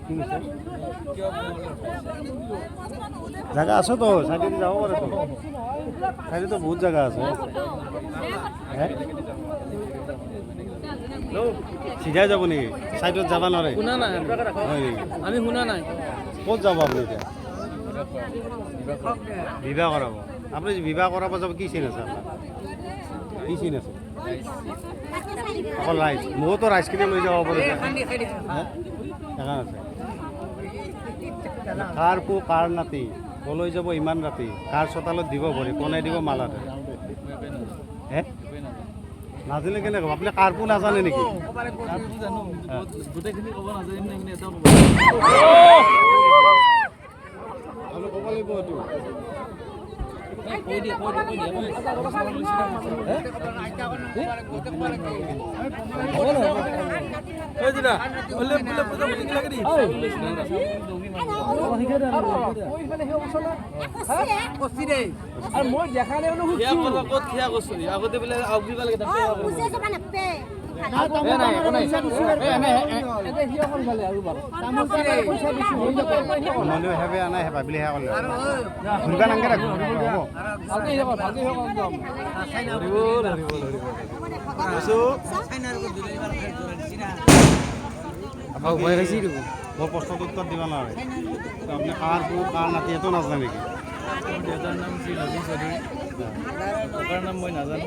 কি কৈছে? জাগা আছে তো, চাইডেদি যাব পাৰে তো। চাইডেতো বহুত জাগা আছে। হে? চিধাই যাব নেকি? চাইডত যাব নোৱাৰে? শুনা নাই। হয় নেকি? আমি শুনা নাই। ক'ত যাব আপুনি এতিয়া? বিবাহ কৰাব। আপুনি যে বিবাহ কৰাব যাব, কি চিন আছে আপোনাৰ? কি চিন আছে? অকল ৰাইচ। ময়োতো ৰাইচখিনি লৈ যাব পাৰোঁ। হে? এখন আছে। কাৰ পো কাৰ নাতি, কলৈ যাব ইমান ৰাতি, কাৰ চোতালত দিব ভৰি, কোনে দিব মালা ধৰি? হে, নাজানিলে কেনেকৈ হ'ব? আপুনি কাৰ পো নাজানে নেকি? গোটেইখিনি ক'ব নাজানিম নে? এটাও ক'ব। আপুনি ক'ব লাগিব এইটো। কৈ দিয়ে, কৈ দিয়ে, কৈ দিয়ে। আৰু মই দেখা নাই। ক'ত খিয়া কৰছো আগতে বোলে আউক লাগে। মনেও হেবে আনাই হে ভাবিলে হে কৰিলে ঘূৰিব নালাগে দে, ঘূৰিব হ'ব। ধৰিব ধৰিব ধৰিব। মোৰ প্ৰশ্নটোৰ উত্তৰ দিব নোৱাৰে আপুনি। কাৰ পো কাৰ নাতি, এইটো নাজানে নেকি? দেউতাৰ নাম শ্ৰী নবীন চৌধুৰী, ককাৰ নাম মই নাজানো।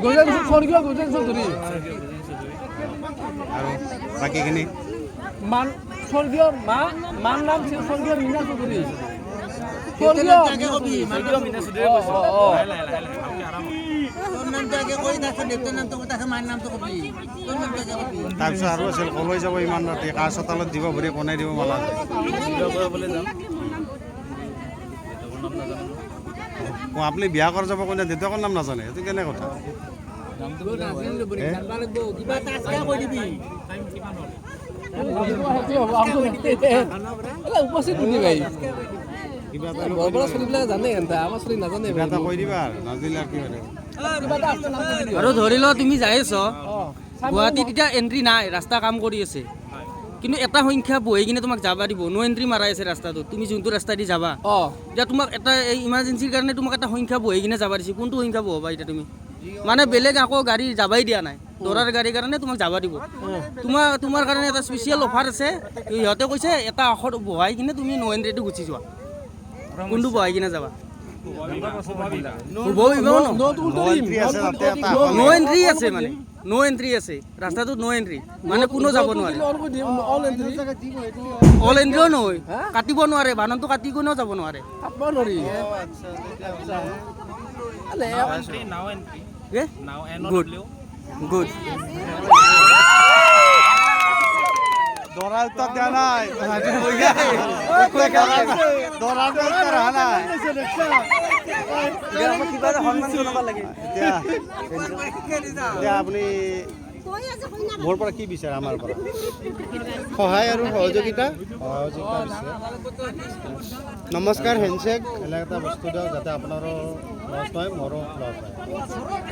গজেন, স্বৰ্গীয় গজেন চৌধুৰী। স্বৰ্গীয় গজেন চৌধুৰী। আৰু বাকীখিনি? মান স্বৰ্গীয় মা মাৰ নাম স্বৰ্গীয় মীনা চৌধুৰী। স্বৰ্গীয় স্বৰ্গীয় মীনা চৌধুৰীয়ে কৈছোঁ। লাহে লাহে লাহে লাহে, ভালকে আৰামত। তাৰপিছত আৰু আছিল, কলৈ যাব ইমান ৰাতি, কাৰ চোতালত দিব ভৰি, কোনে দিব মালা ধৰি? বিবাহ কৰাবলৈ যাম। দেউতাকৰ নাম নাজানো। অ, আপুনি বিয়া কৰা যাব কোনে, দেউতাকৰ নাম নাজানে, সেইটো কেনে কথা? নামটো। হে? উপস্থিত বুদ্ধি ভাই। কিবা এটা বৰ বৰ ছোৱালীবিলাক জানে, এন্তা আমাৰ ছোৱালী নাজানে। কিবা এটা কৈ দিবা আৰু নাজানিলে আৰু কি হয়? কিবা এটা আছে, নাম কৈ দিবা। আৰু ধৰি লও তুমি যাই আছ গুৱাহাটীত, এতিয়া এণ্ট্ৰি নাই, ৰাস্তা কাম কৰি আছে, কিন্তু এটা সংখ্যা বহি কিনে তোমাক যাব দিব। ন' এণ্ট্ৰি মাৰাই আছে ৰাস্তাটোত, তুমি যোনটো ৰাস্তা দি যাবা। এতিয়া তোমাক এটা এই ইমাৰ্জেঞ্চিৰ কাৰণে তোমাক এটা সংখ্যা বহি কিনে যাব দিছে। কোনটো সংখ্যা বহাবা এতিয়া তুমি? মানে বেলেগ আকৌ গাড়ী যাবাই দিয়া নাই। দৰাৰ গাড়ীৰ কাৰণে তোমাক যাব দিব। তোমাৰ কাৰণে এটা স্পেচিয়েল অফাৰ আছে। সিহঁতে কৈছে এটা আখৰ বহাই কিনে তুমি ন' এণ্ট্ৰিটো গুচি যোৱা। কোনটো বহাই কিনে যাবা? শুভ বিবাহ ন? ন' এণ্ট্ৰি আছে তাতে এটা। ন' এণ্ট্ৰি আছে, মানে ন' এণ্ট্ৰি আছে ৰাস্তাটোত। ন' এণ্ট্ৰি মানে কোনো যাব নোৱাৰে। অন কৰি দিম, অল এণ্ট্ৰি। অল এণ্ট্ৰিও নহয়, কাটিব নোৱাৰে। বানানটো কাটি কোনেও যাব নোৱাৰে। কাটব নোৱাৰি। Good good. দৰাৰ উত্তৰ দিয়া নাই। দৰাৰ উত্তৰ অহা নাই। কিবা এটা সন্মান জনাব লাগে। এতিয়া এতিয়া আপুনি মোৰ পৰা কি বিচাৰে? আমাৰ পৰা সহায় আৰু সহযোগিতা। সহযোগিতা বিচাৰে। নমস্কাৰ, হেণ্ডছেক। এনে এটা বস্তু দিয়ক যাতে আপোনাৰো লছ নহয়, মোৰো লছ নহয়।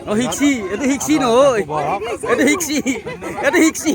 অ, শিকছি। এইটো শিকছি নহয়, এইটো শিকছি, এইটো শিকছি।